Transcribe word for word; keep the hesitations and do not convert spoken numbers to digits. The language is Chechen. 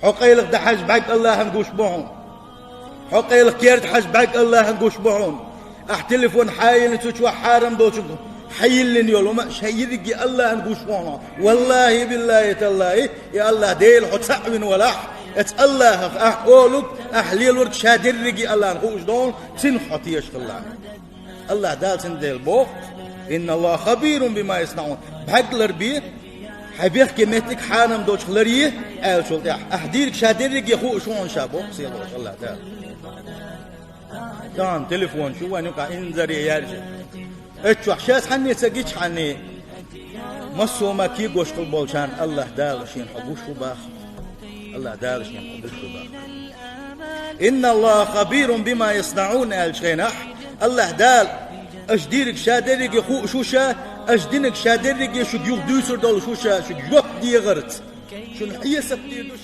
Хьо къайлаха дӀахьажа бӀарг Аллахьан гуш бу хьуна. Хьо къайлаха керда хьажа бӀарг Аллахьан гуш бу хьуна. Ахь телефон хьайиллина, цу чохь хьарам долчух хьайиллина йолу хӀума ша йирриге Аллахьан гуш ву хьуна. Валлахьи, биллахьи, таллахьи, и Аллахь Дела хьо цхьаъ вина валахь, эцу Аллахьах ахь олург, ахь лелорг ша дерриге Аллахьан хууш долу, цуьнах хьо тешаш хилла. Аллахь Дала цундела боху: «Инна Аллаха хабирун бима яснаун». БӀарг ларбе, хьайн бехке меттиг хьарам долчух ларъе, аьллачул тӀаьхьа. Ахь дийриг ша дерриге хууш ву хьуна ша, боху сийлахь Аллахь Дала. Тахана телефон шу вайн юкъахь инзаре яьржа. Эццахь шаьш хьанне ца гичхьанне, массо а ма кегош хила болчарна Аллахь Дала шена хьо гуш ву баха. Аллахь Дала шена хьо гуш ву баха. «Инна Аллаха хабирун бима яснаун», аьллачу хенахь, Аллахь Дала: «Аша дийриг ша дерриге хууш ву ша, аша диниг ша дерриге шуьга юха дуьйцур долуш ву ша, шуьга жоп дехарца. Шуна хьесап дийр ду ша».